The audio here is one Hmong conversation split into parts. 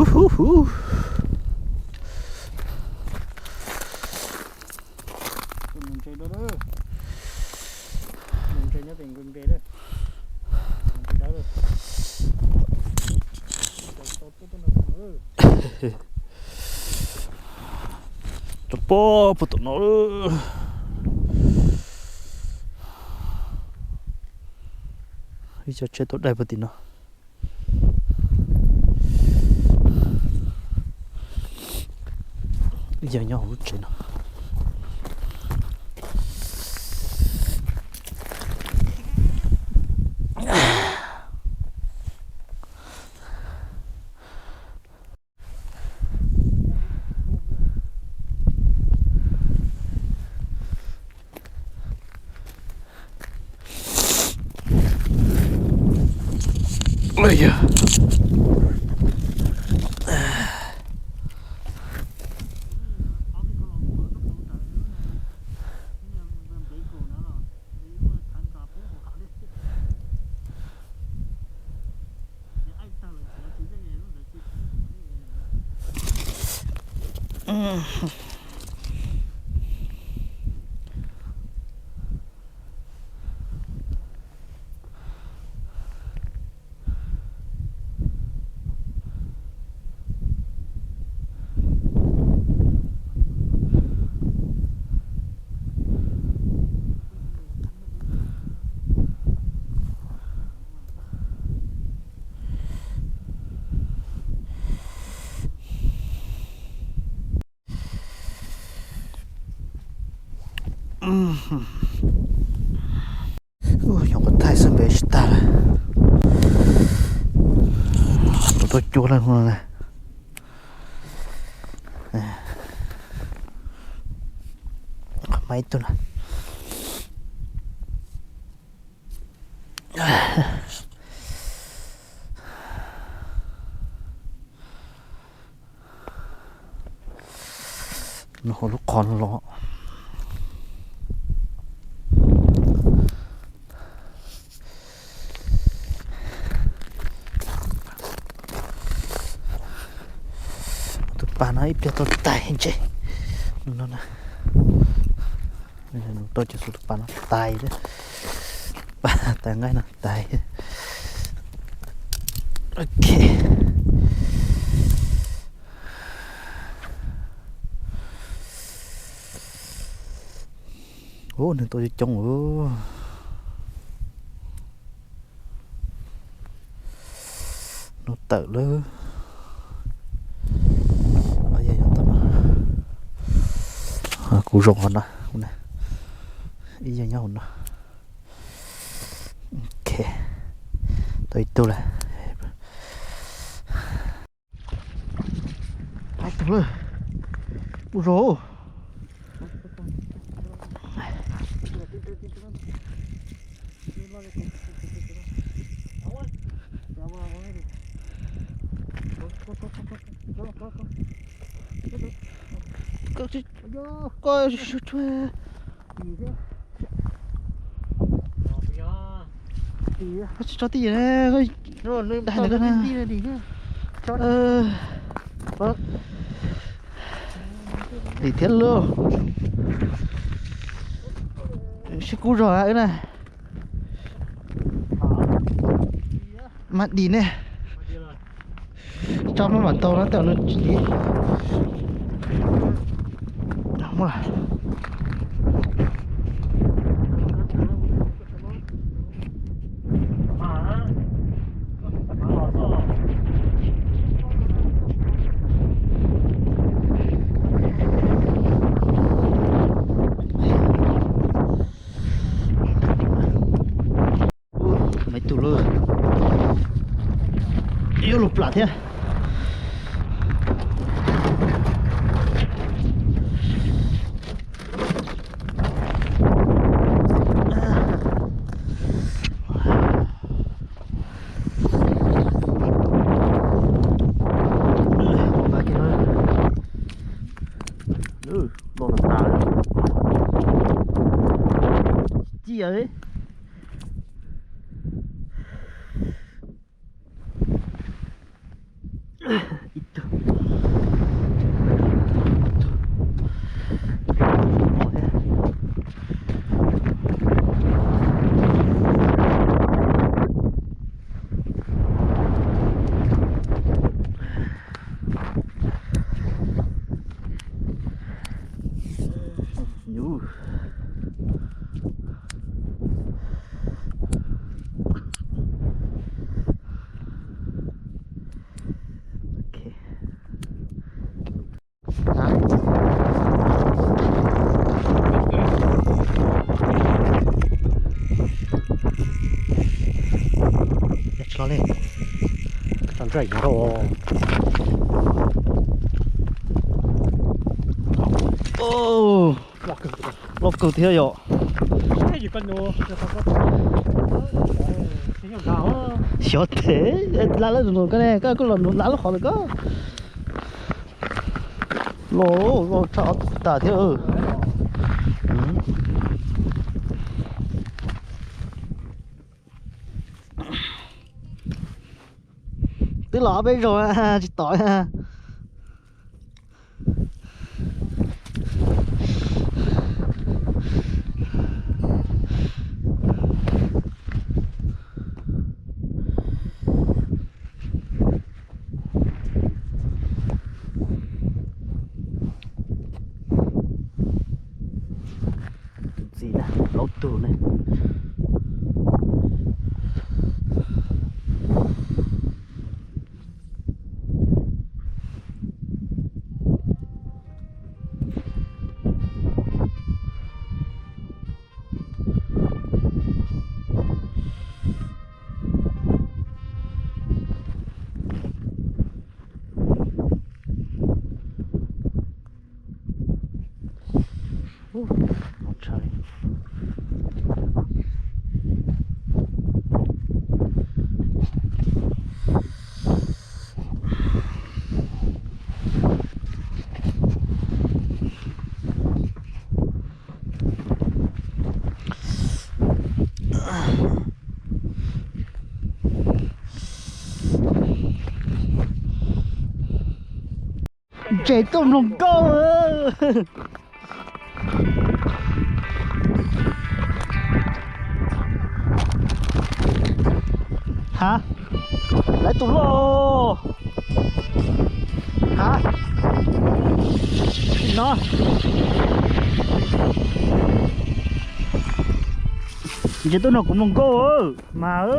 Hu hu. Tus ntses da, tus ntses nyob pem nkaus npe da, tus ntses dawb da. Tau tuaj tuaj no. Rau pob puag tom no. Ib co tsheb tau daig puag tim no. Yog nyob hauv lub tsev no. Nyuam qhuav thaij xwb npe tsis tag lawm. Kuv tuaj cuab lawm no na. Qhov maib tug na. Nws hauv lub qhov no los. Tus pas no ib pliag tau tais ntses no na. Nws tau cov xus tus pas no tais, pas tais nqaij no tais. Ok. Ub, nws tau coob coob. Nws tawm lawm. Kuv zoo hauv no, ib yam nyob hauv no. Ok, tau ib tug lawm. Ib tug lawm. Ub zoo. Koj tsis tso tij, dag ntawd koj na. Dim thiab lauj. Sib kub zog wb na. Mas dim ne. Tso maj mam tau no tej zaum nws tsis dim. Maiv tus lawm. Yuav lug plam thiab. Lub no tas tas, ciaj li. Ib tug. Tsis los li, tso ntsaj yav rau. Loj kawg thiab yom. Xyov tes, la lab nus koj ne, koj kuj los nus la lab qhov ntawd koj. Loj, loj tshaj ob tug tas thiab. Twb los ob peb zaug tsis tom. Tus txiv na, plaub tug ne. Ntses tuaj mloog nkauj. Ha, lawv tus loj. Ha, no, ntses tuaj nrog kuv mloog nkauj mas.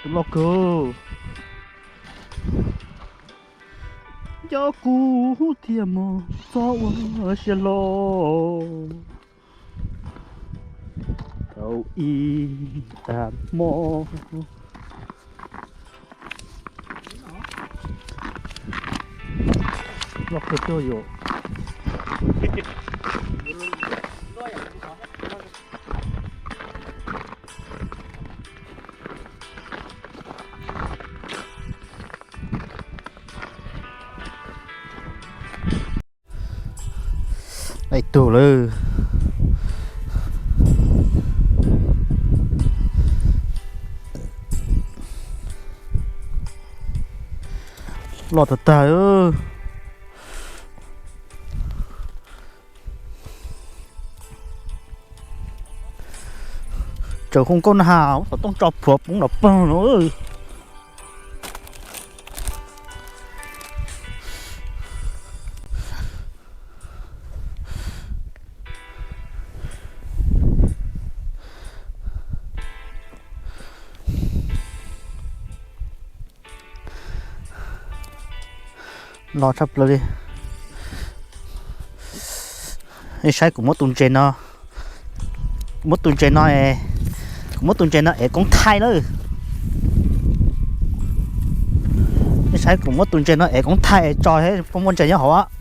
Tus loj kawg. Nco kuv thiaj mus txog ua siab loj. Tau ib tag hmo. Loj kawg tuaj yom. Ib tug lawm. Loj tag tag. Tsaws hoo nkauj na has, xov tooj tso plhuav poob nram pawg no. Loj tshaj plaws li. Nej saib kuv muab tus ntses no, muab tus ntses no, kuv muab tus ntses no ev koob thaij lawm. Nej saib kuv muab tus ntses no ev koob thaij tso, muaj ntses nyob hauv.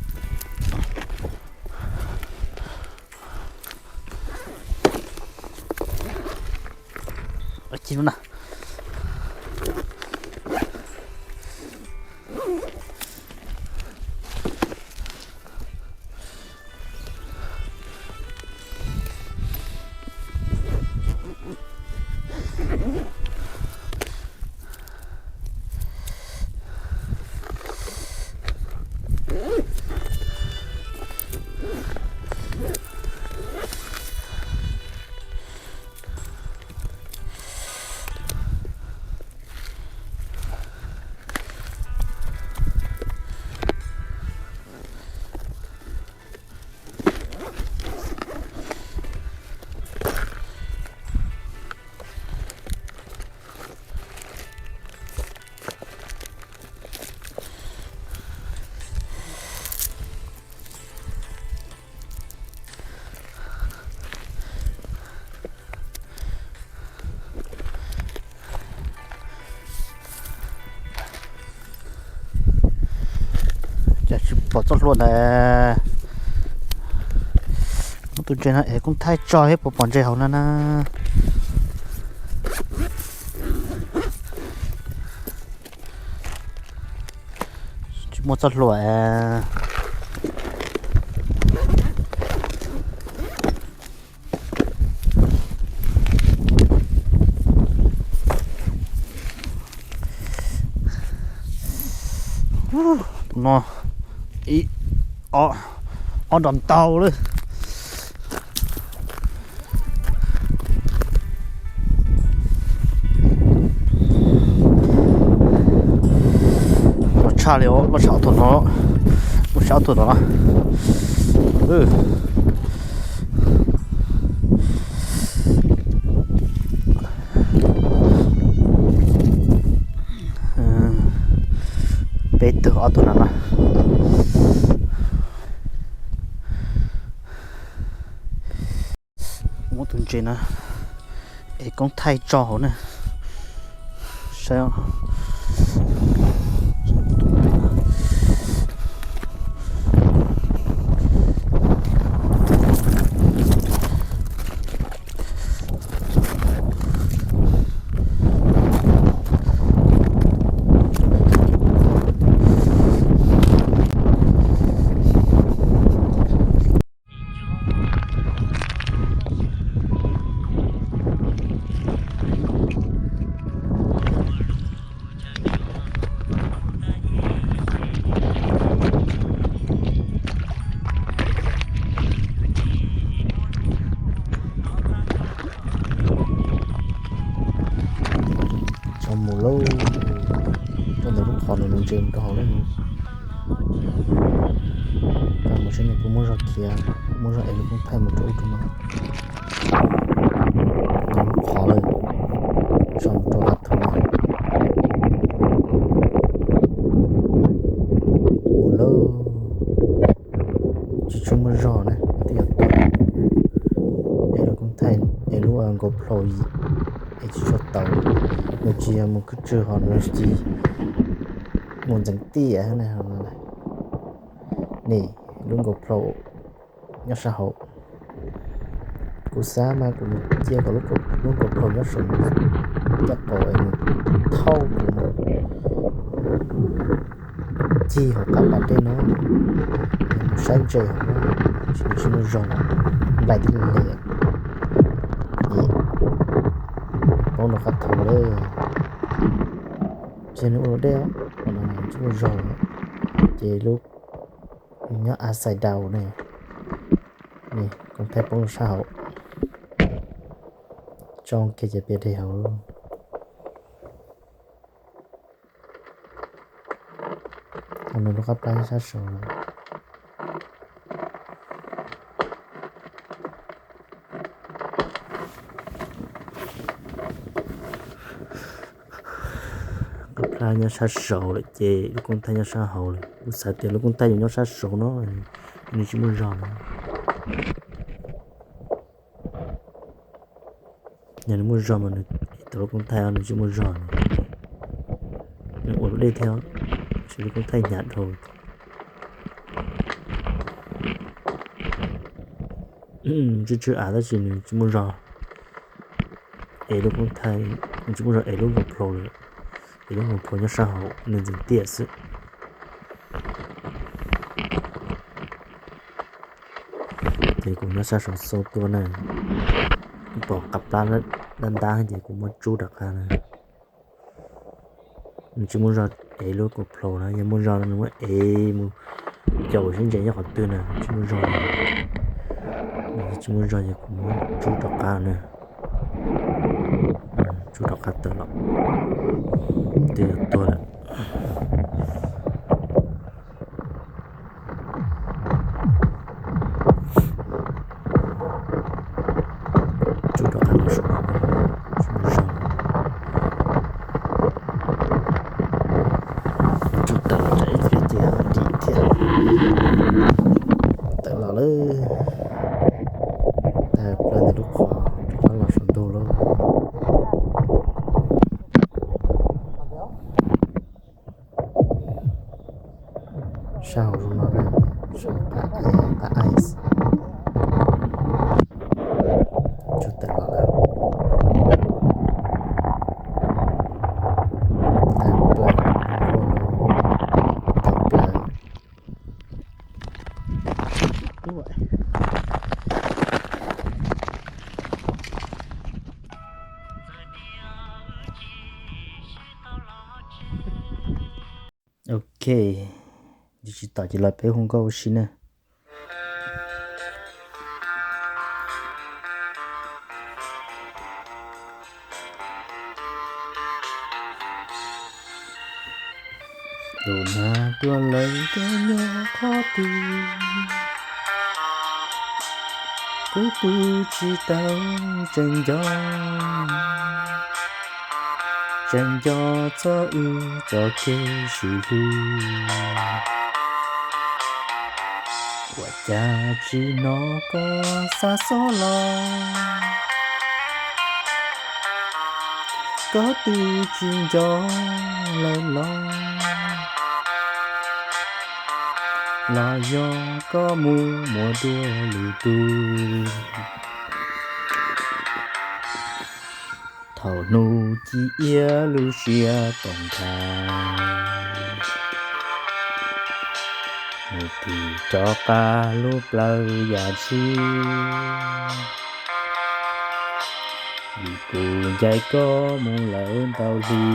pom txoj hlua ntawd. Muab tus ntses no es koob thaij tso thiab puas pom ntses hauv no na. Tsis muaj txoj hlua. Tus no ib, ob nrov ntau lawm. Loj tshaj li os, loj tshaj ob tug no, loj tshaj ob tug no. Peb tug ob tug no na. Muab tus ntses no es koob thaij tso hauv na. Saib. Tso mus lauj, rau ntawm lub qhov no nws ntse mus rau hauv lawm. Mus saib nws puas muaj zog khiav, muaj zog es lub koob thaij mus rau ub rau no. Ntawm lub qhov lawm, tso mus rau qab thu. Mus lauj, tsis tshua muaj zog na, twb yog tuaj es lub koob thaij es lub GoPro es tsis tshua tau, nws tsis yog mus khwb tswg hos nws tsis mus ntxeev tiaj na. Nim lub GoPro nyob sab hauv. Kuv xav mas kuv cia kom lub GoPro nyob saum caj qaum es nws thauj kuv mus cig hauv qab pas dej no, mus saib ntses hauv no, tsis muaj zog, nplaim tib li li. Poob rau qab thu lawm. Ces nws ua dej os, tsis muaj zog, ces lub nyob upside down ne. Koob thaij poob sab hauv, tsoo kiag ces piam dej hauv. Nws lub qab plab nyob sab saud. Qab plab nyob sab saud lawm ces lub koob thaij nyob sab hauv lawm. Kuv xav tias lub koob thaij yuav nyob sab saud no, nws tsis muaj zog na. Yog nws muaj zog mas nws, tus lub koob thaij nws tsis muaj zog, nws ua dej thiab, tsis lub koob thaij hnyav dhau. Tsw tsw av tab sis nws tsis muaj zog. Es lub koob thaij, nws tsis muaj zog es lub GoPro lawm, es lub GoPro nyob sab hauv nws ntxeev tiaj xwb. Ces kuv nyob sab saud xauj tuaj na, kuv pom qab plab ntab ntab ces kuv muab tsub rov qab na. Nws tsis muaj zog es lub GoPro na, yog muaj zog no nws muab ev mus caum seb ntses nyob qhov twg na, tsis muaj zog. Tsis muaj zog ces kuv muab tsub rov qab na. Tsub rov qab tawm los, twb yog tuag lawm. Tsub rov qab los saum no, tsis muaj zog. Tsub tawm los tsam ib pliag ces ho dim thiab. Tawm los lawm, tag plaws ntawm lub qhov rov qab los saum ntug lawm. Sab hauv zoo no na, tuaj. Ok, tsis tau ces los peb hu nkauj ua si na. Tus nag tuaj lawm koj nyob qhov twg, kuv pw tsis tau, tseem nco, tseem nco txog wb txoj kev sib hlub. Ua cas tsis hnov koj xa xov los, koj twb tsis nco lawm los, los yog koj mus muaj dua lwm tus. Thaum hnub ci iab lub siab poob nthav, mus tig rov qab lub plawv yam ntshis, vim kuv ncaim koj mus lawm ntau hli.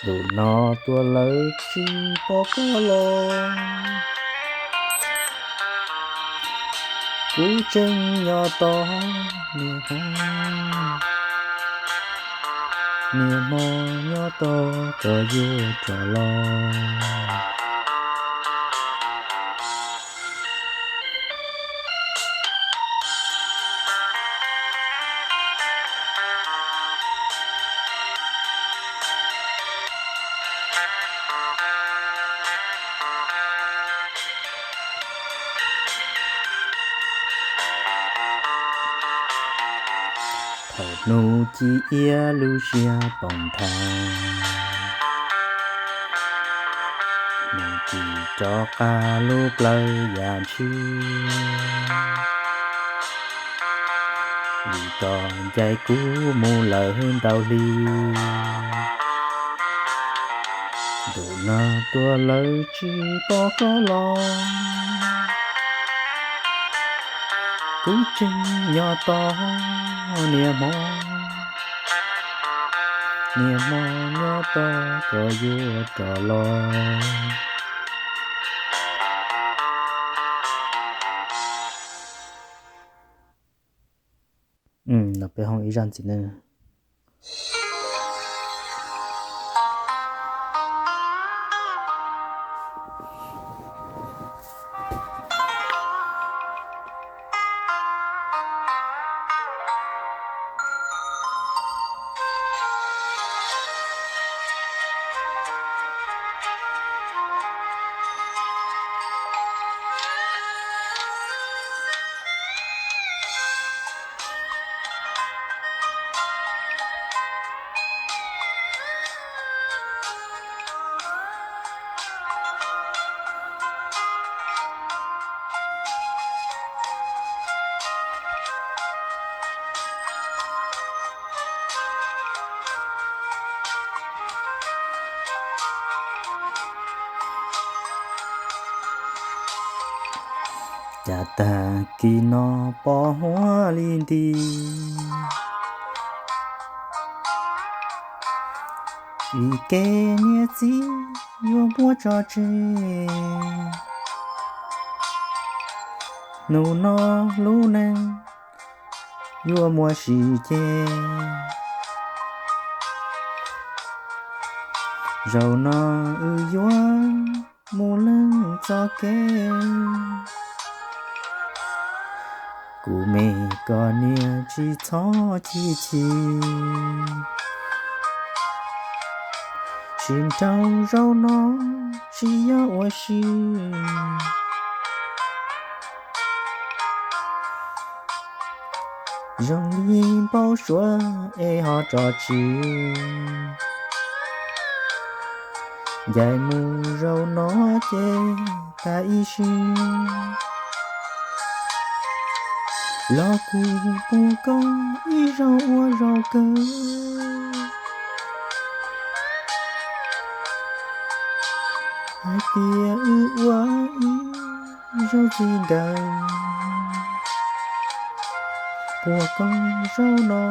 Ntu no tuaj lawm tsis pom koj los, kuv tseem nyob tos niaj hmo, niaj hmo nyob tos koj yuav rov los. Thaum hnub ci iab lub siab poob nthav, mus tig rov qab lub plawv yam ntshis, vim koj ncaim kuv mus lawm ntau hli. Ntu no tuaj lawm tsis pom koj los, kuv tseem nyob tos niaj hmo, niaj hmo nyob tos koj yuav rov los. No peb hu ib zaj ntxiv na. Cas tag kis no pom huab li nti, vim kev niam txiv yuav muab tso tseg. Hnub no lub neej yuav muaj sim ceg, zaum no wb yuav mus leej txoj kev. Kuv me koj niam tsis txhob chim chim, sib nrauj zaum no tsis yog ua si. Zoo li npau suav es ho tso tseg, ncaim mus zaum no ces tag ib sim, los kuv pub koj ib zaug ua zaum kawg, hais tias wb ua Zaub txiv ntawd, puas koob zaub no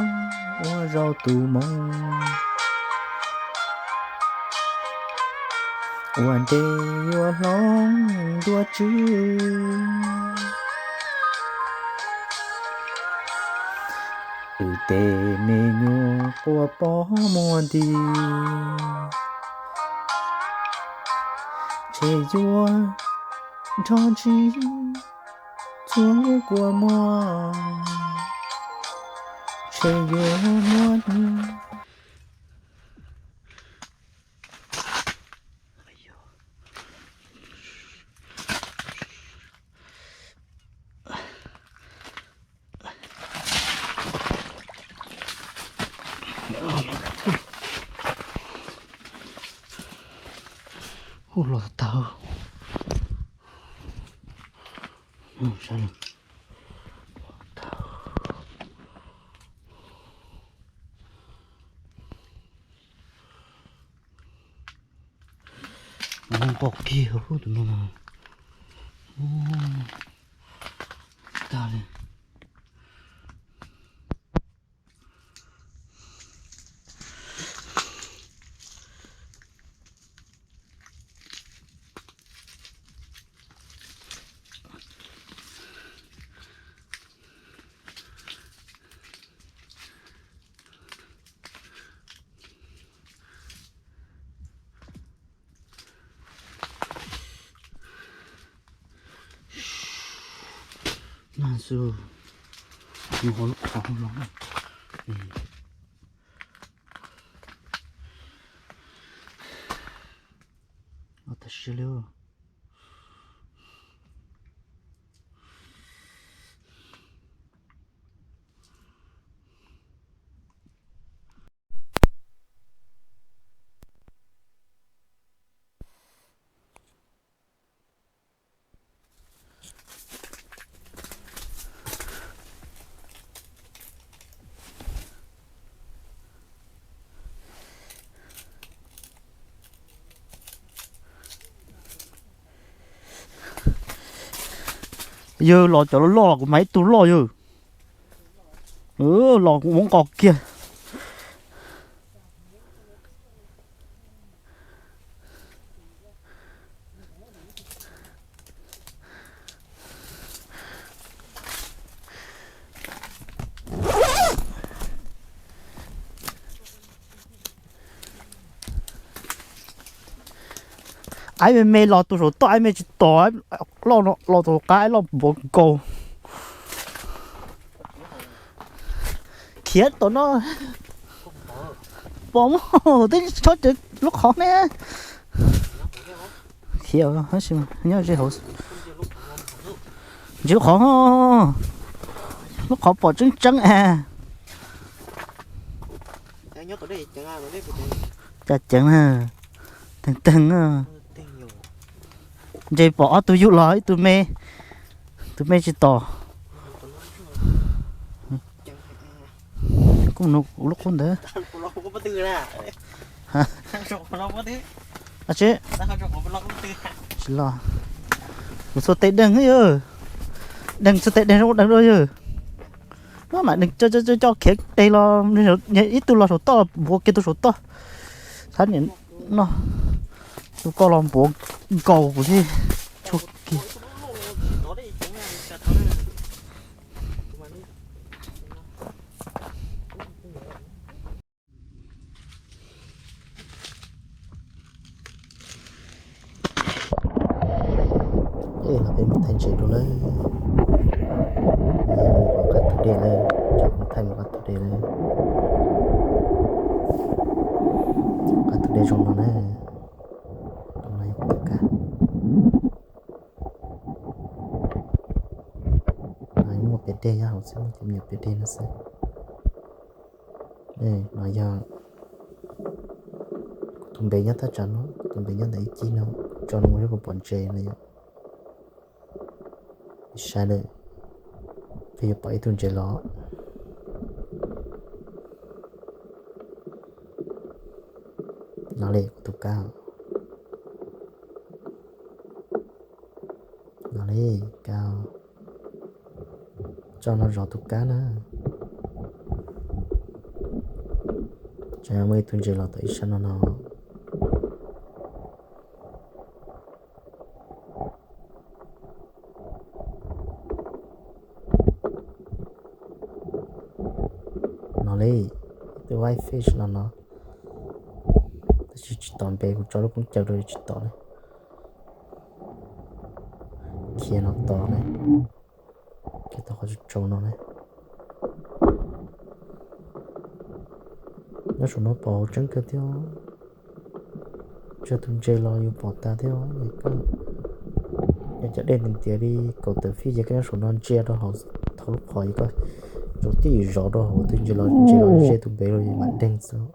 ua zaub tus moo, ua ntej yuav hloov ntuj tswv. Wb tej me nyuam quaj pom muag nti, ntshe yuav nrog ntsib txhua lub kua muag, ntshe yuav muab nyiag. Hu los tau. Nqos kiag tus no mas tag li. Nag xwb, nws ho lub qhov los. Tam sim li. Yawg los cov loj loj los kuv mas ib tug loj yawg. Los kuv muab nqos kiag. Aib me me los tus saum toj, aib me tsis tos, los tus qab aib loj npuav nkaus. Khiav tom no. Pom muaj twb tso cawv lub qhov ne. Khiav tab sis nyob ze hauv. Ntsis lub qhov, lub qhov pom tseeb tseeb as. Cas ceev na, teeg teeg na. Ntses pom ob tug yug los ib tug me, tus me tsis tos. Kuv nug kuv lub qub ntawd. Tsis, tsis los. Kuv txhua tes deeg yog, deeg txhua tes deeg zoo deeg dua yog. Mas deeg coj coj khiav deg los, ib tug los saum toj los npuav kiag tus saum toj. Thab niam no, tus ko los npuav nkaus kuv thiaj tshuav kiag. Los peb mus thaij ntses dua lawm. Qab tug dej lawm, tso kuv thaij mus qab tug dej lawm. Qab tug dej zoo no na. Tus no yog kuv tus kab. No muaj pem dej nyob hauv xwb, muaj cov me nyuam pem dej no xwb. No yog kuv tus npe nyob thaj tsam no, kuv tus npe nyob ntawm ib cig no, tso no mus yog kuv pom ntses no yom. Saib lawm, peb yuav pom ib tug ntses los. No li kuv tus kab. No li, kab, tso no zov tus kab na. Tsam muaj ib tug ntses los tom ib sab no no. No li, tus whitefish no no. Tab sis tsis tom npe, kuv tso lub koob caw rau tsis tom li. Khiav no tom na. Khiav tom qhov tsaus tsaus no na. Nyob saum no pom hauv tseeb kawg thiab. Tsawg tus ntses los yus pom tas thiab. Yog cov dej ntiav ntiav li kaum tawm feet ces koj nyob saum no ntsia rau hauv thaum lub qhov es koj tsaus tib yim zov rau hauv tus ntses los, ntses los ze tus npe rau yus mam deeg xwb.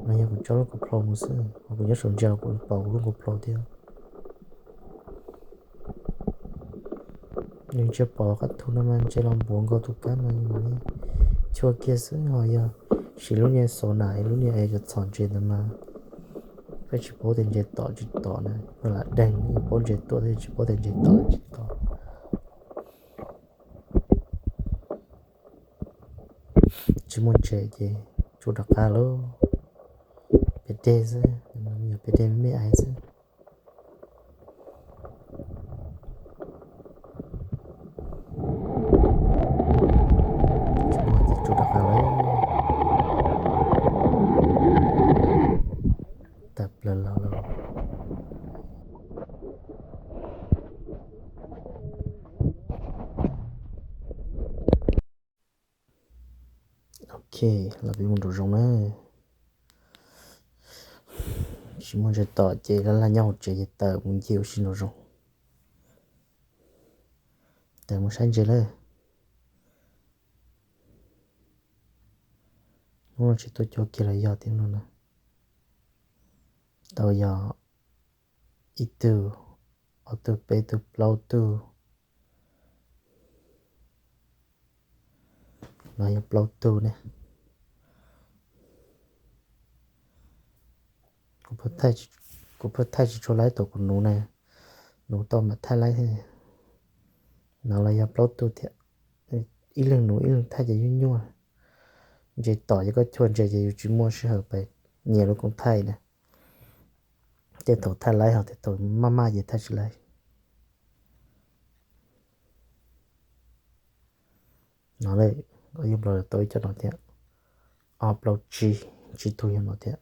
No yog kuv tso lub GoPro mus xwb, ho kuv nyob saum ntsia los kuv pom kuv lub GoPro thiab. Nws ntsia pom qab thu no mas ntses los npuav nkaus tus kab mas yus mam li chua kiag xwb, ho yog siv lub niag sonar, lub niag es cov txhom ntses ntawd mas peb tsis paub tias ntses tom tsis tom na, lam deeg paub ntses tuaj thiab tsis paub tias ntses tom tsis tom. Tsis muaj ntses ces tsuj rov qab lauj. Pem dej xwb, yog pem dej me me aiv xwb. Tsis muaj ces tsuj rov qab lauj. Tawm plaws los lauj. Ok, los peb mus nraum zoov na. Tsis muaj ntses tom ces laj laj nyob hauv tsev ces tawm mus ncig ua si nraum zoov. Tawm mus saib ntses lawm. Hnub no tsis tuaj cuag kiag los yog tiag no na. Tau yog ib tug, ob tug, peb tug, plaub tug. No yog plaub tug ne. Kuv pheej thaij tsis tshua laib thaum kuv nuv na, nuv tau mam thaij laib. No los yog plaub tug thiab, ib leeg nuv ib leeg thaij ces nyuaj nyuaj. Ntses tom ces koj chua ntses ces yus tsis muaj sij hawm pes nyias lub koob thaij na. Tej thaum thaij laib ho tej thaum maj maj ces thaij tsis laib. No lawm, yuav nplog tau ib co no thiab. Ob plaub tsib, tsib tug yog no thiab.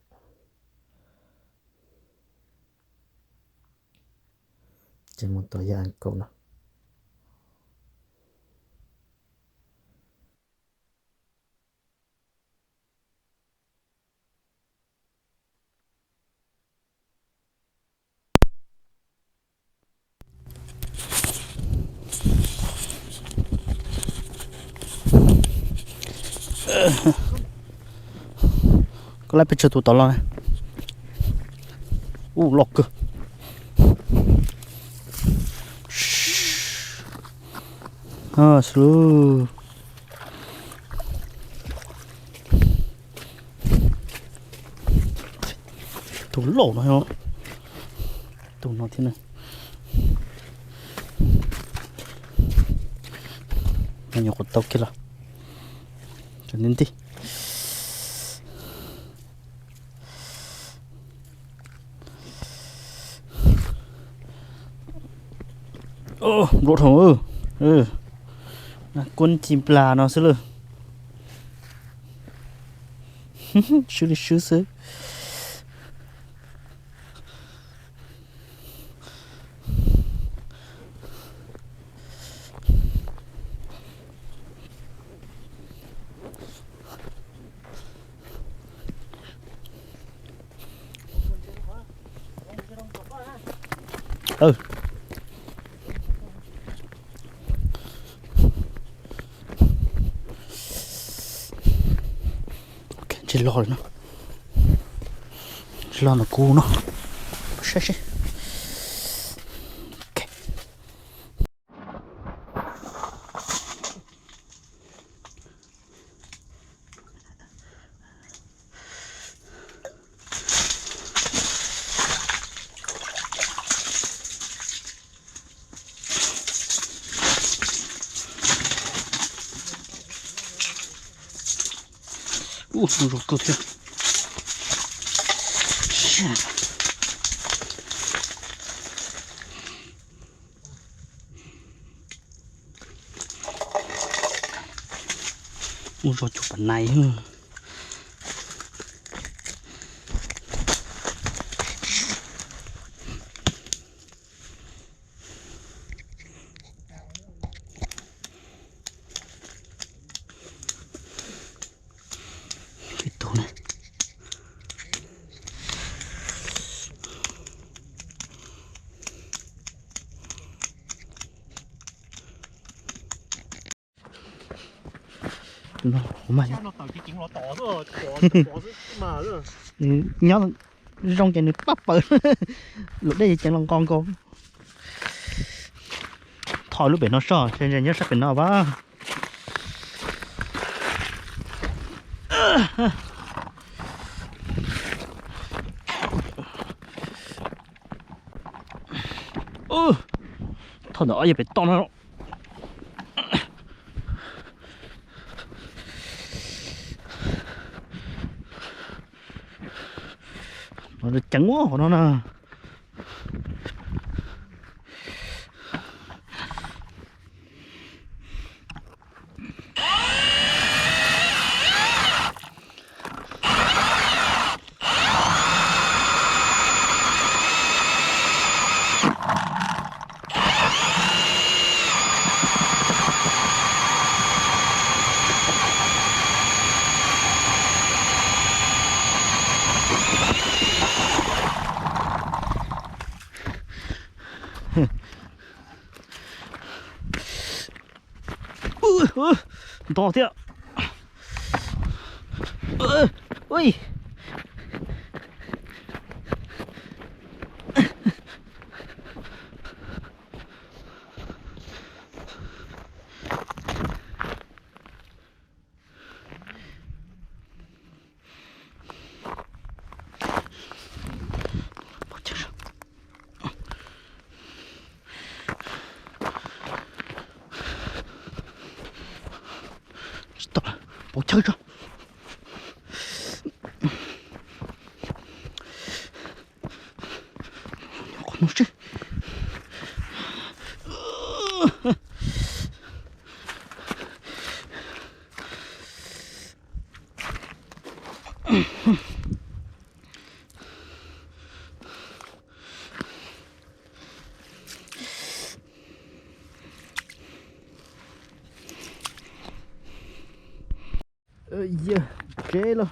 Ces mus tom yog as kaum no. Koj laib pes tsawg tus tod los na? Ub, loj kawg. Slu. Tus laus no, tus no thiab ne. Nyuam qhuav tau kiag los. Ntij. Nplua dhau. Kuab ci nplas no xwb lawm. Swb li swb xwb. Ntsej loj li no. Ntsej loj ntawm kuv no. Saib seb. Ua, zoo kawg thiab. Ua zog cuag pas nais. Ib tug na. Nws nyob zoo ces nws pab pawg, luam dej ceev los nqos nkaus. Thov lub pem no soj, nyob sab pem no pab. Thov ntawm ob yawg pem toj no. Ceev ua qhov no na. Ntog thiab. Tsis tau, pov chaw tso. Qhov no seb. Yawg tsev los.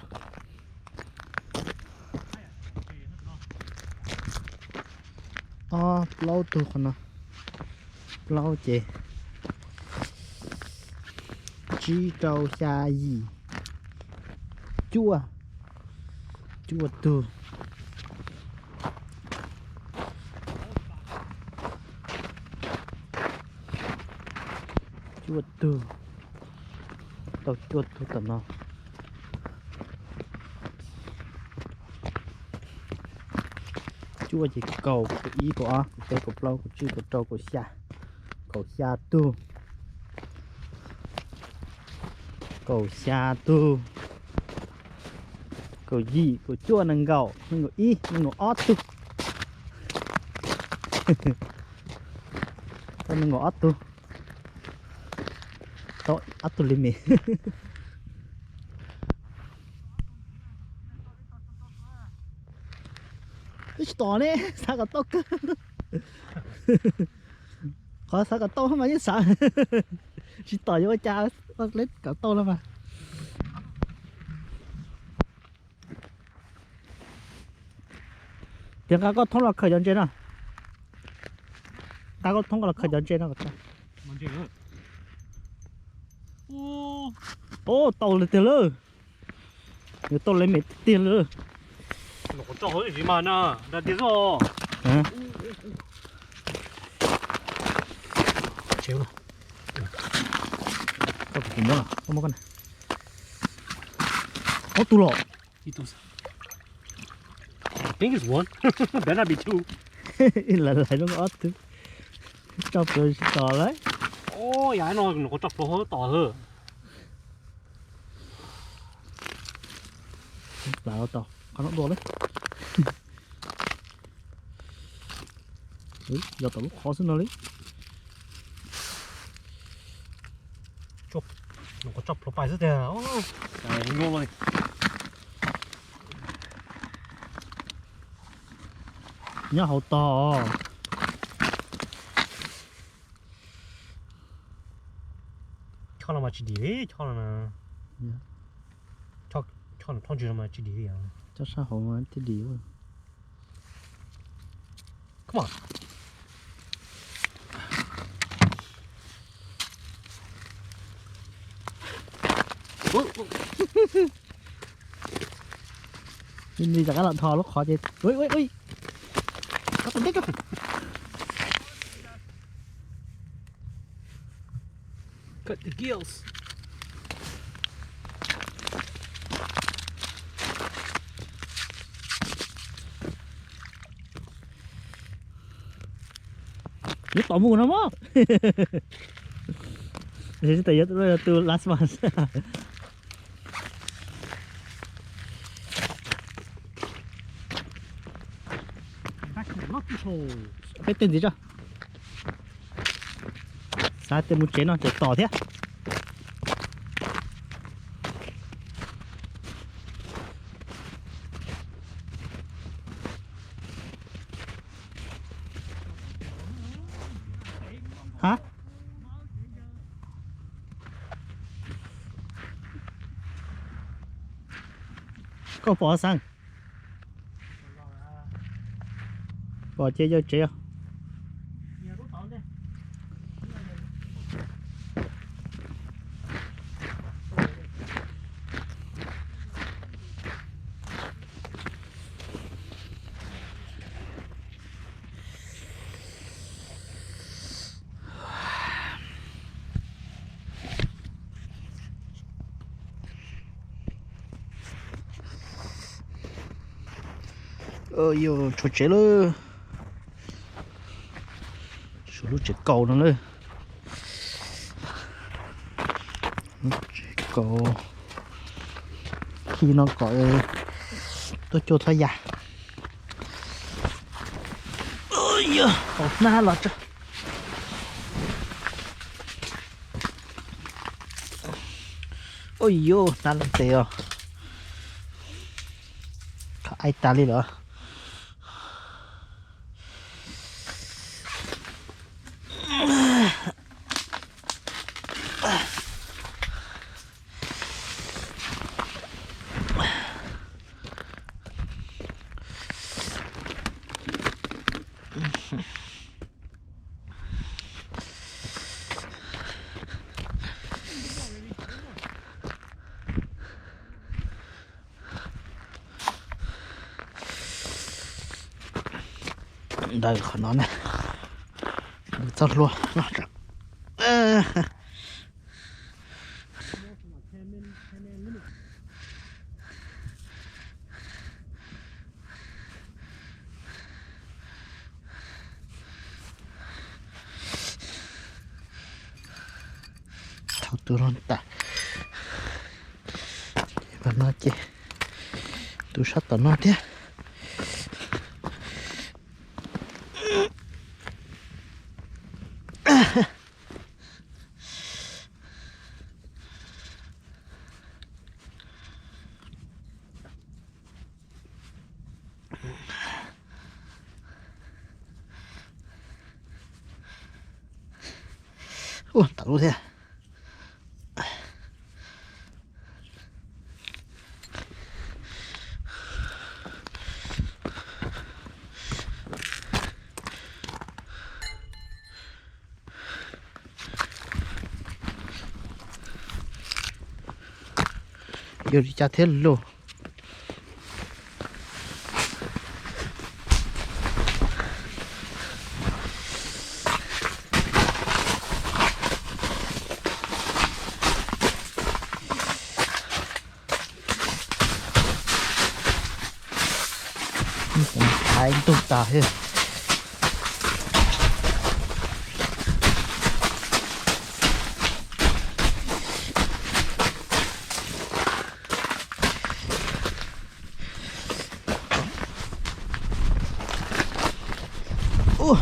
Ob plaub tug qhov no, plaub ces tsib rau xya yim cuaj, cuaj tug. Cuaj tug, tau cuaj tug tom no. Cuaj ces kaum, kaum ib, kaum ob, kaum peb, kaum plaub, kaum tsib, kaum rau, kaum xya, kaum xya tug. Kaum xya tug, kaum yim, kaum cuaj, nees nkaum, nees nkaum ib, nees nkaum ob tug. Tau nees nkaum ob tug. Tau ob tug li me. Twb tsis tom ne, xav kom tau kawg. Qhov xav kom tau mas yeej xav. Tsis tom yuav ua cas, kom tau los mas. Tias nqa koj thoob los khaws cov ntses no. Nqa koj thoob los khaws cov ntses no. Ub, tau li tiag lawm. Nws tau li me tiag lawm. Ob tug los. Lawv laiv zoo ob tug. Tso plaws tsis tom lawm. Yam no nws qhuav tso plaws hauv tom lawm. Plav los tau qhov no dua lawm. Yog tom lub qhov xwb no li. Nyob hauv tog. Chob no mas tsis dim li, chob no, chob no thoob ntsws no mas tsis dim li. Chob sab hauv mas thiaj dim. Come on. Nws rov qab los dhos lub qhov ces ui ui ui. Cut the gills. Yuav tom mus no mog. Yuav tus last one. Peb tej ntxiv tso. Xav tias mus tsev no ces tom thiab. Ha? Koj pom xeeb? Pom ces yawg tsev os. Yog tshuav tsev lawm. Tshuav lub tsev kaus no lawm. Lub tsev kaus khi no kom tuaj cuag txhob ya. Yog hauv hnab los tso. Ua yuav hnab loj ntev os. Kho aib tas li lawm. Ntawm qhov no ne, txoj hlua no. Thaum tus no tas, ces no ces tus sab tom no thiab. Ua, tawm lub thiab. Yog li cas thiab lauj? Hais ntug tas thiab. Ua,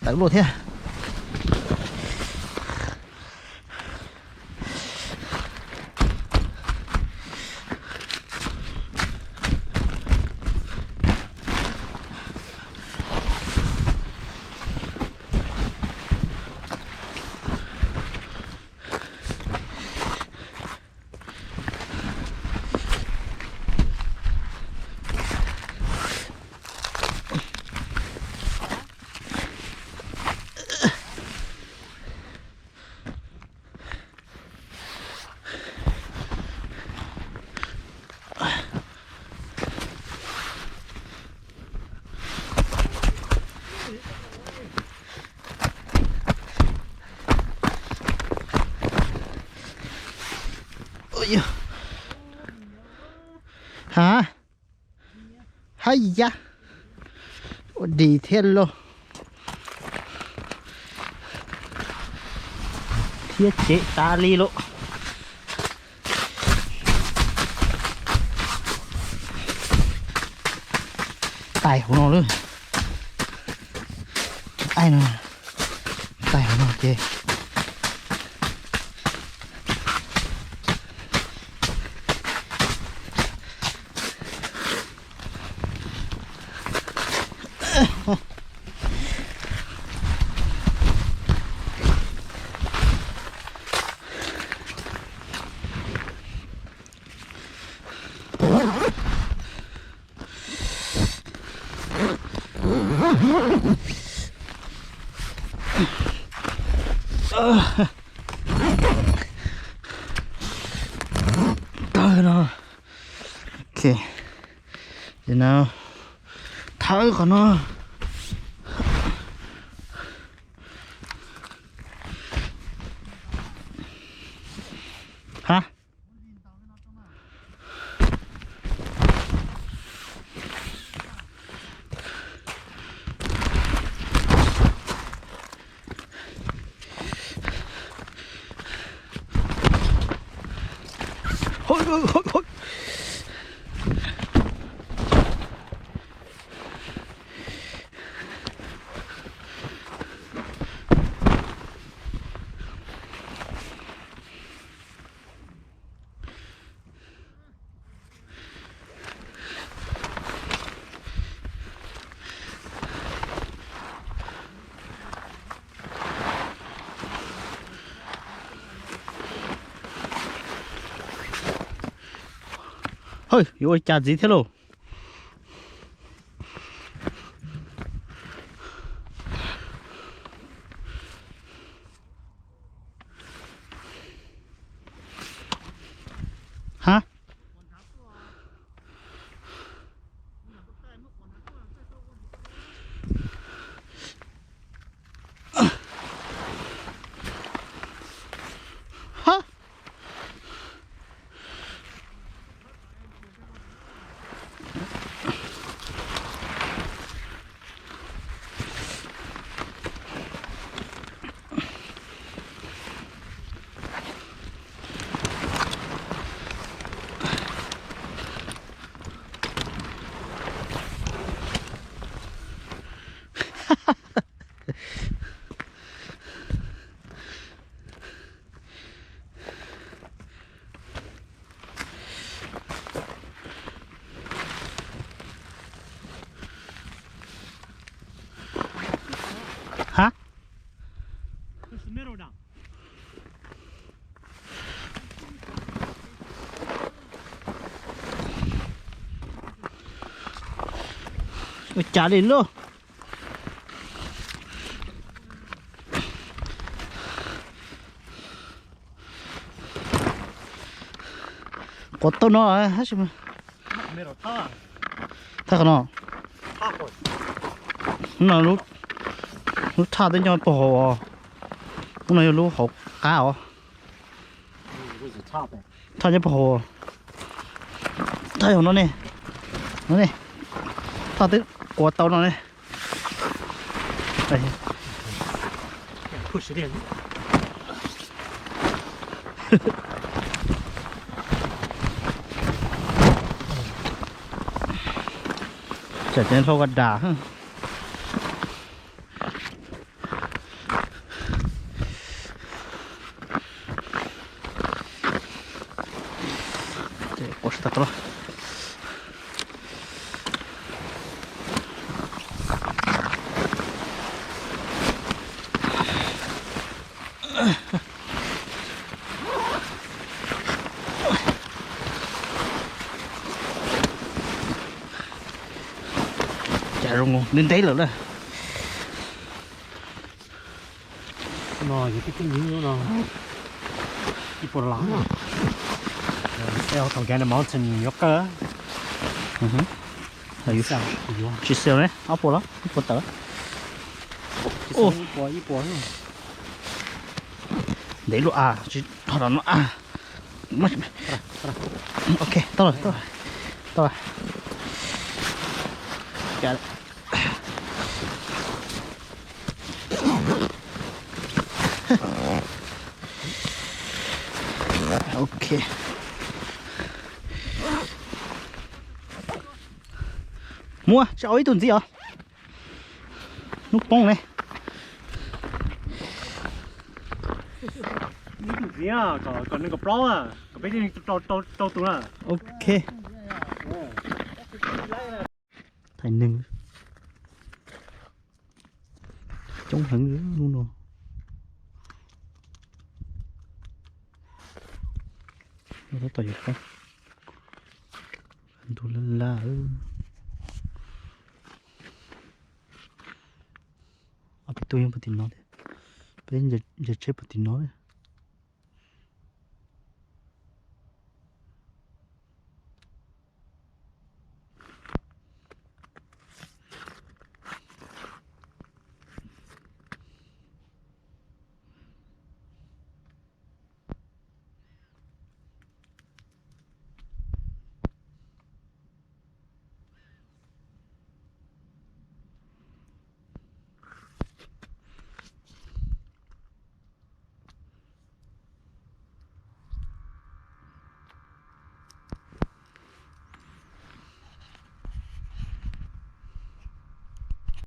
tawv luaj thiab. Ha, haj yam, ua dig thiab lauj, thiab cev tas li lauj. Tais hauv no lawm, tais no, tais hauv no ces Tawg no. Ok, ces no thawb qhov no. Ha. Hawj, yuav ua cas ntxiv thiab lauj? Ha. Ha. Ha. Ua cas li lauj? Quav tau no tab sis mas thaj qhov no, no lub thaj twb nyob puag hauv os. Lub no yog lub hauv qab os. Thaj nyob puag hauv, thaj hauv no ne, no ne, thaj twb quav tau no ne. Tsam ces hlau ka das. Los. Cas zoo ntev ntev lawm na. No yog tib tug nyuj no, ib puas las. Out of Uganda mountain yuav kawg. Tsis xaus ne, ob puas los ib puas tawm. Ib puas ib puas. Ntev luaj a, tsis dhau no a. Ok, tau lawm, tau lawm. Ok. Muaj, tsis au ib tug ntxiv os. Hnub poob ne. Ib tug ntxiv, kom nees nkaum plaub, kom peb rau tus na. Ok. Thaij neeg. Coob heev hnub no. Tab tom yuav poob. Ntug laj laj. Ob peb tug nyob puag tim no thiab. Peb ncaws tsheb puag tim no.